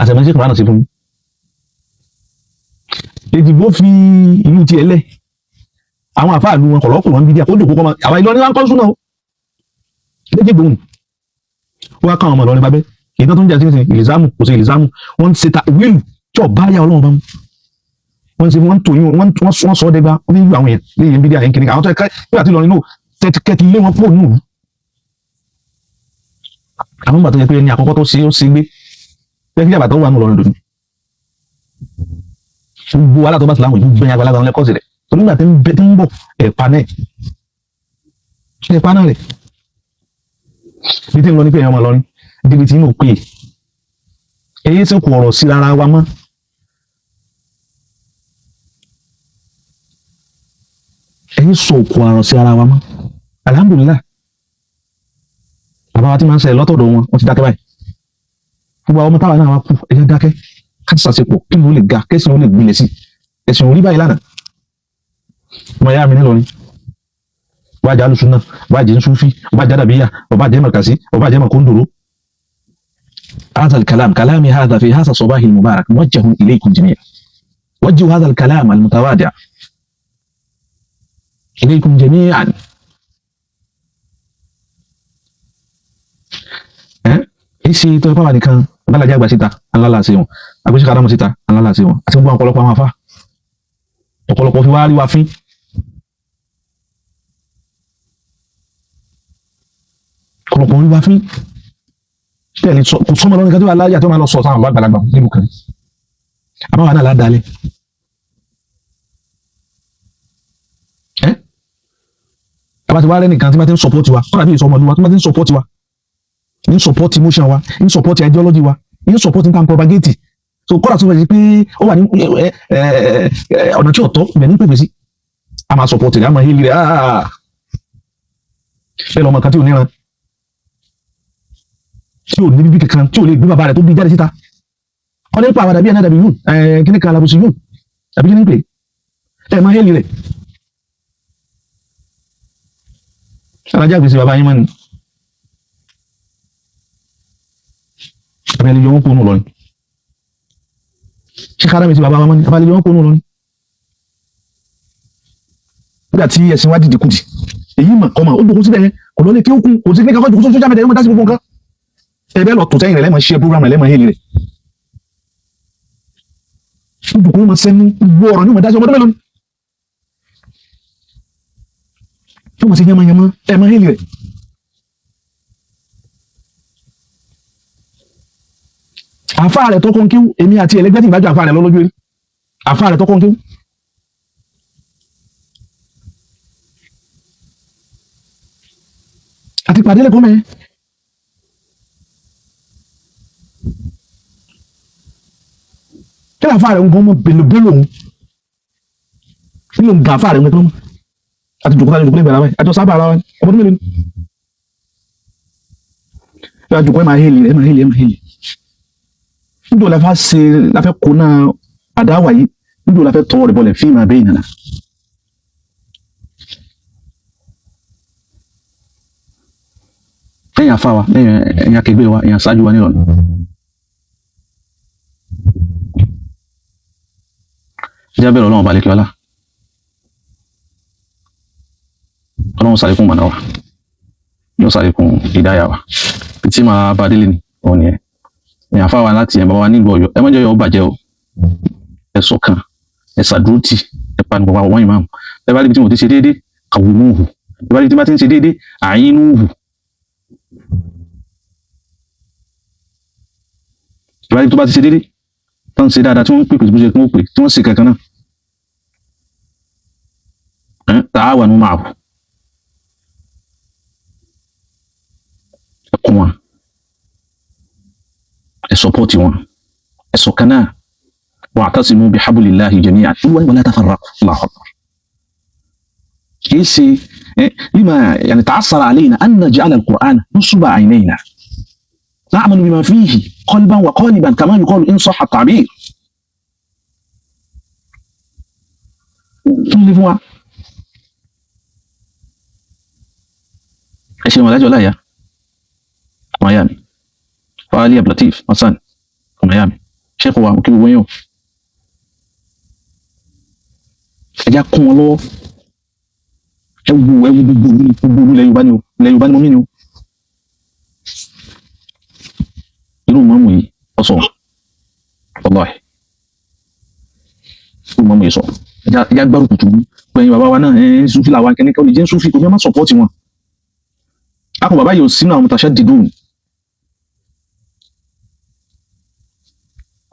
Àṣẹ̀mọ́ṣẹ́ Ìmùránà ṣe fún mi. Èdìbò fi ìlú tiẹ̀ lẹ̀. Àwọn àfáà lu wọn kọ̀lọ́kùn wọn bí díà kó dòkó kọ́ máa àwa Ìlọrin wa ń kọ́ súná o. Méjì gbòhùn. Wọ́n á káwọn ọmọ Ìlọrin bábẹ́. Èyí tó ń jà sí ìsìn ìlìsámù kò sí ìlìsámù. Wọ́n ń ṣe ta wíìlù tí ọ̀bá yà Ọlọ́run bá mú. Wọ́n ń ṣe wọ́n ń tò yín wọ́n sọ ọ́ dẹ́gbá wọ́n fi ń lu àwọn èèyàn léyìn bí díà yẹn kìnìkan. Àwọn tó yẹ ká nígbà tí Ìlọrin náà tẹ́tí lé wọn pò nù. Àwọn ìgbà tó yẹ pé ẹni àkọ́kọ́ tó ṣe ó ṣe gbé. Jẹ́ kí àbàtọ́ wà nù Ìlọrin dòní. Gbogbo wàhálà tó bá ti láwọn ìlú gbẹ̀yìn àgbàlagbà wọn lẹ́kọ̀ọ́ sí rẹ̀. Torí nígbà tí ń bọ̀ ẹ̀pa náà. Ẹ̀pa náà rẹ̀. Bí tí ń lọ ní pé èèyàn máa lọ ní débi tí ń pè é. Èyí sì kò ọ̀rọ̀ sí ara wa mọ́. Ẹ̀yin sọ òkú àrọ̀ sí ara wa mọ́. Alhamdulillah, bàbá wa ti máa ń ṣẹlẹ̀ lọ́tọ̀dọ̀ wọn, wọ́n ti dákẹ́ báyìí. Gbogbo àwọn ọmọ táwa náà wá kú, ẹ̀yẹ dákẹ́, ká ti ṣàṣepọ̀ kí ló lè ga, kẹ́sìn ó lè gbilẹ̀ sí. Ẹ̀sìn ò rí báyìí lánàá. Ọmọ ìyá mi nílọrin, bá jẹ́ alùsùn náà, bá jẹ́ nsufi, bá jẹ́ àdàbíyà, bá jẹ́ màkàsí, bá jẹ́ màkóńdòrò. هذا الكلام كلامي هذا في هذا الصباح المبارك موجه إليكم جميعا. وجهوا هذا الكلام المتواضع إليكم جميعا. Èsì tó ipá wà nìkan balajà àgbà síta alálà sí wọn, àgbéṣe kàdámù síta alálà sí wọn, àti gbogbo ọ̀pọ̀lọpọ̀ àwọn afá ọ̀pọ̀lọpọ̀ fi wá rí wa fín. Ọ̀pọ̀lọpọ̀ rí wa fín tẹ́lẹ̀ kò sọ́mọ lọ́nà kan tó wà láyé àti wọ́n máa lọ sọ sáwọn àgbàlagbà nílùú kan àbáwá náà ládàálẹ̀. Ẹ́ àbá ti wá rẹ́ nìkan tí wọ́n ti ń sọpọ́tì wa, kọ́nà bí ìsọmọlú wa tí wọ́n ti ń sọpọ́tì wa, ń sọpọ́tì motion wa, ń sọpọ́tì ideology wa, ń sọpọ́tì nǹkan propagate. So kọ́nà tó fẹ́ pé ó wà ní ọ̀nà tí ò tọ́ ibẹ̀ ní pèpè sí, a máa sọpọ́tì rẹ̀, a máa hílì rẹ̀. Bẹ́ẹ̀ lọ́mọ kan tí ò níran, tí ò ní bíbí kankan, tí ò lè gbé bàbá rẹ̀ tó bí jáde síta, wọ́n ní pa àwọn dàbí ẹ̀ náà dàbí yún kíní kan alábòsí yún àbí kíní pè ẹ̀ máa hẹ́lì rẹ̀. Alájà gbèsè bàbá yín mọ́ ni abẹ́lẹ́ yọ wọ́n kó nù lọ ni ṣé kára mi ti bàbá wa mọ́ ni abẹ́lẹ́ yọ wọ́n kó nù lọ ni. Nígbà tí ẹ̀sìn wa dìde kùdì èyí mà kọ́ mà ó dòkó síbẹ̀ yẹn, kò lọ lé kí ó kú, kò sí ní kakọ́ jòkó sójú àmì ẹ̀dẹ̀ dá sí gbogbo nǹkan. Ẹ bẹ́ẹ̀ lọ tò sẹ́yìn rẹ̀ lẹ́mọ̀ ṣe program rẹ̀ lẹ́mọ̀ hẹ́lì rẹ̀. Ó dòkó mọ̀ sẹ́nu gbogbo ọ̀rọ̀ ní mọ̀ dá sí ọmọdé mélòó ni. Tó mọ̀ sí yamayama ẹ̀ mọ̀ hẹ́lì rẹ̀. Àfa rẹ̀ tó kọ́ ń kíw, èmi àti ẹlẹgbẹ́ tí ìbájú àfa rẹ̀ lọ́lọ́jú rí, àfa rẹ̀ tó kọ́ ń kíw. Àti pàdé lẹ́kọ̀ọ́ mẹ́. Kí ni àfa rẹ̀ ń gan mọ́ bèlòbélò òun? Kí ló ń gan àfa rẹ̀ ń gan mọ́? Àti jòkó láti jòkó lẹ́gbẹ̀ẹ́ ara wa, àjọ sábà ara wa, ọmọdún mélòó ni? Bí a jòkó ẹ̀ máa hélì rẹ̀, ẹ̀ máa hélì, ẹ̀ máa hélì. Níjọ́ la fẹ́ ṣe, la fẹ́ kó náà àdáwà yìí, níjọ́ la fẹ́ tọwọ́ rẹ̀ bọlẹ̀ fíìmù abẹ́ ìnana. Lẹ́yìn afá wa, lẹ́yìn ẹ̀yìn akẹgbẹ́ wa, ẹ̀yìn aṣáájú wa nílọ̀nà. Ẹjẹ́ bẹ̀rẹ̀ Ọlọ́run balẹ̀ kí ọlá. Ọlọ́run ṣàlékún mọ̀nà wa, yóò ṣàlékún ìdáyà wa. Tí màá bá délé ni, òun nìyẹn. Ẹ̀yìn afá wa láti ẹ̀ bá wa nílùú Ọ̀yọ́, ẹ má jẹ́ Ọ̀yọ́ bàjẹ́ o. Ẹ ṣọ̀kan, ẹ ṣàdúrótì, ẹ panu bàbá wọn ìmáàmù. Ẹ bá rí ibi tí mo ti ṣe déédéé, kàwé-mú-hù. Ẹ bá rí ibi tí mo ti ń ṣe déédéé, àyínú-hù. Ẹ bá rí ibi tó bá ti ṣe déédéé, tó ń ṣe dáadáa, tí wọ́n ń pè pè bó ṣe kí wọ́n pè, tí wọ́n ṣe kankan náà. Ta'awanu ma'ahu. Ẹ kún wọn, ẹ sọpọ́tì wọn, ẹ ṣọ̀kan náà. Wa'tasimu bihablillahi jami'an wa la tafarraqu. Allahu akbar. Kìí ṣe lima yani ta'assara alayna an naj'ala al-Qur'an nusba 'aynayna na'malu bima fihi qalban wa qaliban kama yuqalu in sahha at-ta'bir. Tún lè fún wa. Ẹ ṣe wọn lájọ láyà ọmọ ayá mi Fáálí Abdulateef Hasan ọmọ ayá mi ṣẹ́kù wa òkè gbogbo yẹn o. Ẹ já kún wọn lọ́wọ́. Ẹ wo ẹ wo gbogbo ìlú, gbogbo ìlú ilẹ̀ Yorùbá ni o, ilẹ̀ Yorùbá ni mo mí ni o. Irú mọ́mù yìí ọ̀sọ̀ ọlọ́ọ̀ irú mọ́mù yìí sọ ẹ já gbárùkù tù ú gbẹ̀yìn bàbá wa náà ẹ̀ ń sunfìlà wa kẹ́nìkan olè jẹ́ ń sunfì kò ní ẹ má sọ̀pọ̀tì wọn. Akọ bàbá yìí ò sínú àwọn mutashaddidun,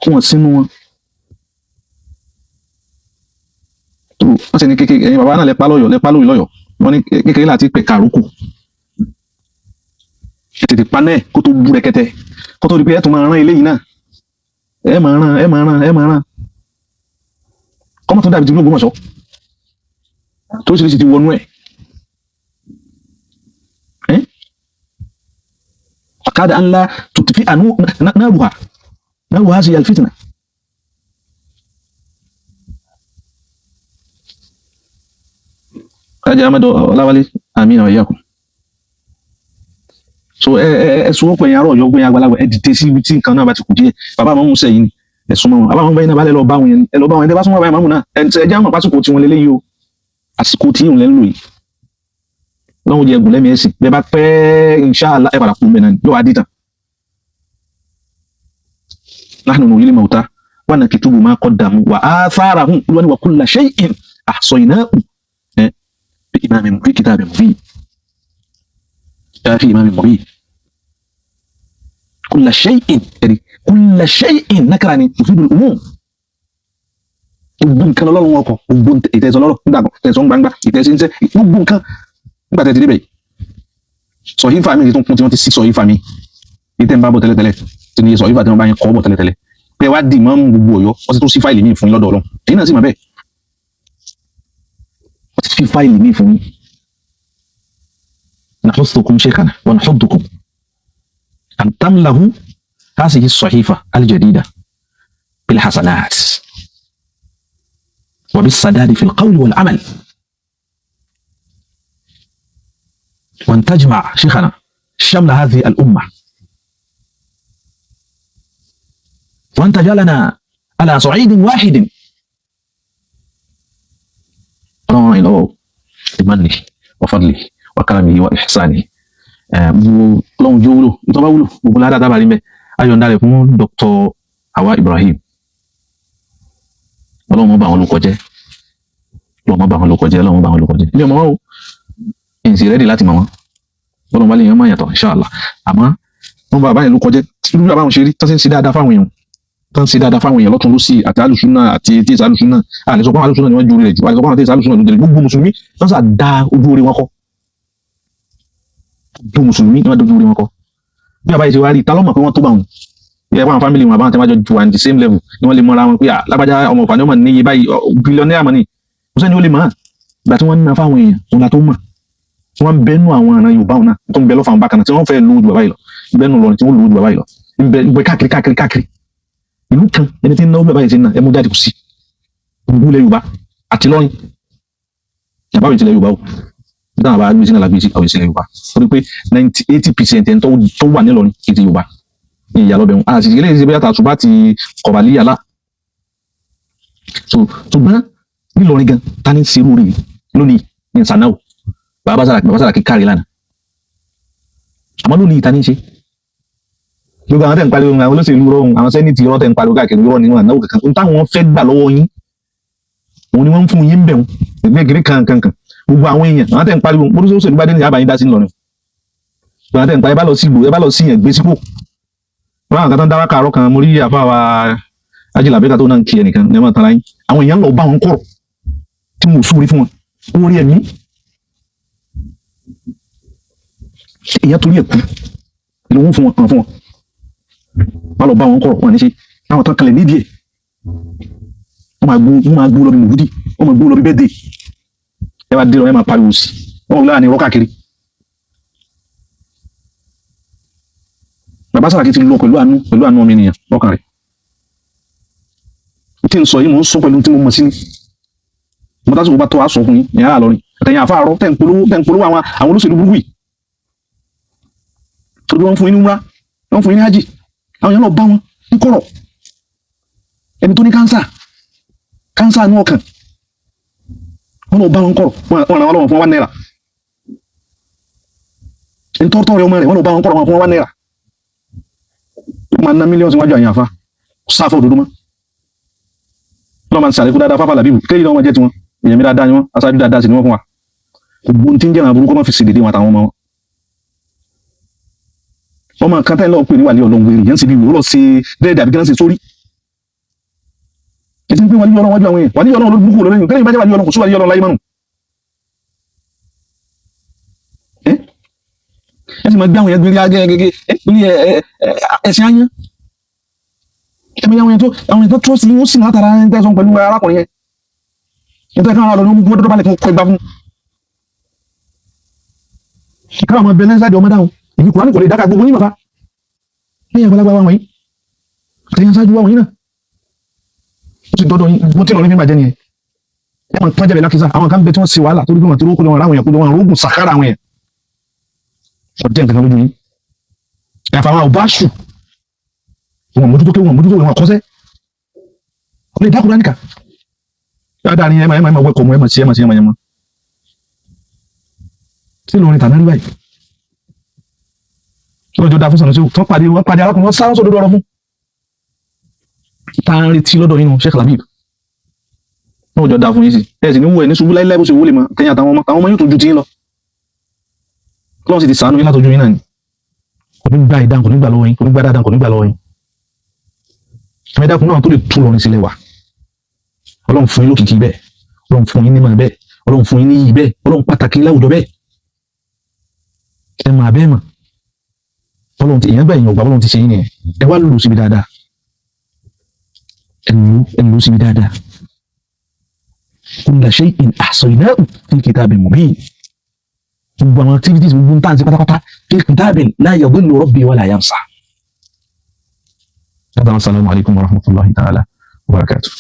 kó wọn sínú wọn tó wọn sì ní kékeré. Ẹ̀yin bàbá náà lẹ pa lọ́yọ̀, lẹ pa lórí lọ́yọ̀, wọn ní kékeré láti pẹ kàrókò. Ẹ tètè pa náà kó tó bú rẹkẹtẹ, kó tó di pé ẹ tún máa rán eléyìí náà, ẹ máa rán, ẹ máa rán, ẹ máa rán, kọ́mọ́ tó dàbí ti Ògbómọ̀ṣọ́. Tó ṣe ti wọnú ẹ̀. Ẹ́ kada an la tutfi'a naruha naru hadhihi alfitna. Ajé Amadu Ọláwálé, àmín wa iyyakum. So ẹ ẹ ẹ sọ pé ẹ̀yin ará Ọ̀yọ́, gbé àgbàlagbà, ẹ dìde sí ibi tí nǹkan náà bá ti kù díẹ̀. Bàbá àmọ́ musa yìí ni ẹ súnmọ́ wọn. Bàbá àwọn báyìí náà bá lẹ lọ bá wọn yẹn, ẹ lọ bá wọn. Ẹ bá súnmọ́ bàbá ìmáàmù náà, ẹ ẹ jẹ́ àwọn pásìkò tí wọn lélẹ́yìí o, àsìkò tí ìhùn lẹ́ ń lò yìí. Lọ́wọ́ jẹ ẹgùn lẹ́mìí ẹ̀sìn bẹ́ẹ̀ bá pẹ́, inṣáàlá ẹ padà kú mẹ́rin yóò wá dìtàn. Nahnu nuhyil mawta wa naktubu ma qaddamu wa atharahum, olúwa ní wa kulla shay'in ahsaynahu fi imamin fi kitabin mubin, fi imamin mubin. Kulla shay'in, ẹ̀rí kulla shay'in nakara ni tufidul umum. Gbogbo nǹkan lọ́lọ́run wọn kọ, gbogbo ìtẹ̀sán lọ́rọ̀ nígbà tẹ̀sán gbangba ìtẹ̀sán ń sẹ́ gbogbo nǹkan nígbà tẹ̀ ti débẹ̀. Sọ̀hífà mi tó ń kún tí wọ́n ti sí sọ̀hífà mi ní tẹ́ ń bá bọ̀ tẹ́lẹ̀tẹ́lẹ̀ tí ní sọ̀hífà tí wọ́n bá yẹn kọ́ bọ̀ tẹ́lẹ̀tẹ́lẹ̀ pé wá dì mọ́ gbogbo Ọ̀yọ́, wọ́n ti tún sí fáìlì míì fún yín lọ́dọ̀ Ọlọ́run. Èyí náà sì mọ̀ bẹ́ẹ̀, wọ́n ti fi fáìlì míì fún yín. Nahuthukum shaykhana wa nahuddukum an tamlahu hadhihi as-sahifa al-jadida bil hasanat wa bis sadadi fil qawli wal amal وأن تجمع شيخنا شمل هذه الأمة وأن تجعلنا على صعيد واحد. بمنه وفضله وكرمه وإحسانه. Gbogbo Ọlọ́run jó wúlò tó bá wúlò, gbogbo ládàá dábàá rí mẹ́ ayọ̀ǹda rẹ̀ fún Dr. Hawa Ibrahim. Ọlọ́run mọ́ bá wọn lórúkọ jẹ́, Ọlọ́run mọ́ bá wọn lórúkọ jẹ́, Ọlọ́run mọ́ bá wọn lórúkọ jẹ́. Ilé ọmọ wọn o ìsì rẹ́dì láti mọ̀ wọ́n, Ọlọ́run bá lè yan máa yàtọ̀ inshallah. Àmọ́ wọ́n bá báyìí lórúkọ jẹ́ tí bí bàbá wọn ṣe rí tán sì ń ṣe dáadáa fáwọn èèyàn, tán ń ṣe dáadáa fáwọn èèyàn lọ́tún lọ́sì àti alùsùnà àti tí èsì alùsùnà. Àlè sọ pé àwọn alùsùnà ni wọ́n ju orí rẹ̀ jù, àlè sọ pé àwọn tí èsì alùsùnà ló jẹrẹ. Gbogbo mùsùlùmí wọ́n sà da ojú orí wọn kọ́, gbogbo mùsùlùmí wọ́n dojú orí wọn kọ́. Bí bàbá yìí ṣe wá rí, ta ló mọ̀ pé wọ́n tó bá wọn yẹ fún àwọn family wọn, àbáwọn tí wọ́n jọ ju wà ní the same level ni wọ́n lè mọ́ra wọn pé lágbájá ọmọ ọ̀fà ni wọ́n mọ̀ níye báyìí, bílíọ̀nìyà mọ̀ ni, kò sẹ́ni ó lè mọ̀. Ìgbà tí wọ́n ń ná fáwọn èèyàn òun la tó mọ̀. Wọ́n ń bẹ́nu àwọn ọ̀ràn Yorùbá òun náà tó ń bẹ lọ́fà àwọn bákan náà tí wọ́n fẹ́ lu ojú bàbá yìí lọ, bẹ́nu lọ tí wọ́n lu ojú bàbá yìí lọ, ń bẹ káàkiri káàkiri káàkiri ìlú kan. Ẹni tí ń náwó bàbá yìí ti ń ná ẹ mú jáde, kò sí gbogbo ilẹ̀ Yorùbá àti lọ́rin bàbá mi ti ilẹ̀ Yorùbá o dáhùn bá gbé sínú alágbèsí àwọn ìsìlẹ̀ Yorùbá, torí pé 80% ẹni tó wà nílọrin kì í ti Yorùbá ní ìyá lọ́bẹ̀ wọn àti ilé ìṣe bóyá tàṣùbá ti kọ̀bàlíyà lá. So ṣùgbọ́n nílọrin gan ta ní serú rẹ̀ lónìí ní sanáwó bàbá Sàràkí, bàbá Sàràkí kárí lánàá, àmọ́ lónìí ta ní ṣe gbogbo àwọn tẹ̀ ń pariwo, àwọn olóṣèlú rọrùn, àwọn sẹ́nìtì rọ́ tẹ̀ ń pariwo káàkiri rọ́ nínú ànáwó kankan ohun táwọn fẹ́ gbà lọ́wọ́ yín òun ni wọ́n ń fún yín bẹ̀rù ẹgbẹ́ kiri kankankan. Gbogbo àwọn èèyàn àwọn tẹ̀ ń pariwo olóṣèlú bá dé ní àbáyín dá sí ńlọrin, gbogbo àwọn tẹ̀ ń pariwo ẹ bá lọ sí ìgbò, ẹ bá lọ sí yẹn gbé sípò wọn àwọn kan tó ń dáwà kàárọ̀ kan. Mo rí àfa wa ajílà bẹ́ẹ̀ ká tó náà ń kí ẹnìkan ní ẹ máa tara yín. Àwọn èèyàn lọ bá wọn kọ̀rọ̀ tí wọn ò súre fún wọn orí ẹ̀mí èèyàn torí ẹ̀ kú ni wọ́n fún wọn kàn fún wọn bá lọ bá wọn kọ̀rọ̀ wọn ní ṣe àwọn tán kalẹ̀ nídìí ẹ̀. Wọ́n máa gbó lọ bí mòlúdì, wọ́n máa gbó lọ bí bẹ́ẹ̀dẹ̀ ẹ bá dé lọ, ẹ máa pariwo sí wọn láàrin irọ́ káàkiri. Bàbá Sàràkí ti lọ pẹ̀lú àánú, pẹ̀lú àánú ọmọ ènìyàn lọ́kàn rẹ̀. Tí n sọ yìí, mò ń sọ pẹ̀lú tí mo mọ̀ sí ni mo tásìkò bá tọ́ aṣọ fún yín ní ara lọ́rin àtẹ̀yìn àfáàrọ̀ tẹ̀ ń polówó àwọn olóṣèlú burúkú yìí, torí wọ́n fún yín ní umra, wọ́n fún yín ní hajj. Àwọn èèyàn lọ bá wọn ní kọ̀rọ̀. Ẹni tó ní kánsà, kánsà inú ọkàn, wọ́n lọ bá wọn kọ̀rọ̀, wọ́n ràn wọ́n lọ́wọ́ fún wọn náírà. Ẹni tọ́tọ́ rẹ ọmọ rẹ̀, wọ́n lọ bá wọn kọ̀rọ̀, wọn fún wọn náírà. Wọ́n máa ná mílíọ̀nù síwájú àyàn àfa sáfà òdodo mọ́ lọ́ọ́ máa ń sàlékún dáadáa fáfà làbíbù kéyìí lọ́wọ́ jẹ́ tiwọn. Èèyàn mi dáadáa ni wọ́n, aṣáájú dáadáa sì ni wọ́n fún wa. Gbogbo ohun tí ń jẹ́ràn aburú kọ́ máa fi ṣèdèdè wọn àtàwọn ọmọ wọn. Ọmọ kan tẹ́ ń lọ pè ní wàlíì Ọlọ́run, wèrè yẹn ń ṣe bí wèrè lọ ṣe bẹ́ẹ̀dì àbí kí wọ́n ṣe sórí. Ètí ń pè wàlíì Ọlọ́run wájú àwọn èèyàn, wàlíì Ọlọ́run ló búkú lórí kẹ́lẹ́ ìbájẹ́ wàlíì Ọlọ́run kò sí wàlíì Ọlọ́run láyé mọ́nù. Ẹ sì máa gbé àwọn èèyàn gbé gẹ́gẹ́ ẹ̀sìn áyán. Ẹ mọ̀ àwọn èèyàn tó trust ni wọ́n sì látara ẹni tẹ́sán pẹ̀lú arákùnrin yẹn. Nítorí káwọn ọlọ́run mú gbọ́dọ̀ balẹ̀ kí wọ́n kọ́ ìgbà fún. Káwọn ọmọ bẹ̀rẹ̀ sáàdì ọmọ dáhùn èyí Kùránì kò lè dáka gbogbo yín bàbá lẹ́yìn àgbàlagbà wa wọ̀nyí àtẹ̀yìn aṣáájú wa wọ̀nyí náà, ó ti dọ́dọ̀ yín. Mo ti lọ ní mímọ̀ jẹ́ nìyẹn. Ẹ máa tán jẹ́bẹ̀ lákìsà. Àwọn kan bẹ tí wọ́n ṣe wàhálà torí pé wọ́n ti rókò lọ́wọ́ àwọn èèyàn kó lọ́wọ́ àwọn oògùn sàkárà àwọn èèyàn kò jẹ́ nǹkan kan lójú yín. Ẹ̀fà àwọn ọba ṣù wọn mójútó ké, wọn mójútó, wọn kọ́sẹ́ kò lè dákúrá nìkan dáadáa ni. Ẹ máa wẹ́kọ̀ mọ́, ẹ máa ṣe, ẹ máa ṣe, ẹ máa yẹn mọ́ sí lórin tàná rí báyìí lọ́jọ́ dáa fún Sanusi tó pàdé wọn, pàdé arákùnrin wọn sáré sódò ọ̀rọ̀ fún tá à ń retí lọ́dọ̀ yín nù. Sheikh Labib náà jọ dáa fún yín sí. Ẹ sì ní wọ ẹ ní ṣubú láíláí bó ṣe wọlé mọ kẹyìn àtàwọn ọmọ, àwọn ọmọ yóò tó ju tiyín lọ. Ọlọ́run sì ti sàánú yín látọjú yín náà ni. Kò ní gba ìdáhùn, kò ní gbà lọ́wọ́ yín, kò ní gba dáadáa, kò ní gbà lọ́wọ́ yín. Ẹ̀mẹ́dàkùn náà tó lè tún lọrin sílẹ̀ wá. Ọlọ́run fún yín lókìkí bẹ́ẹ̀, Ọlọ́run fún yín nímọ̀ bẹ́ẹ̀, Ọlọ́run fún yín níyì bẹ́ẹ̀, Ọlọ́run pàtàkì láwùjọ bẹ́ẹ̀. Ẹ mà bẹ́ẹ̀ mà Ọlọ́run ti èèyàn gbà, èèyàn gbà, Ọlọ́run ti ṣe yín nìyẹn. Ẹ wá lò síbi dáadáa, ẹ lò síbi dáadáa. Kulla shay'in ahsaynahu fi kitabin mubin. Gbogbo àwọn activities, gbogbo ń tàn sí pátápátá, fi kitabin la yadillu rabbi wala yansa. Assalamu alaikum warahmatullahi ta'ala wabarakatuh.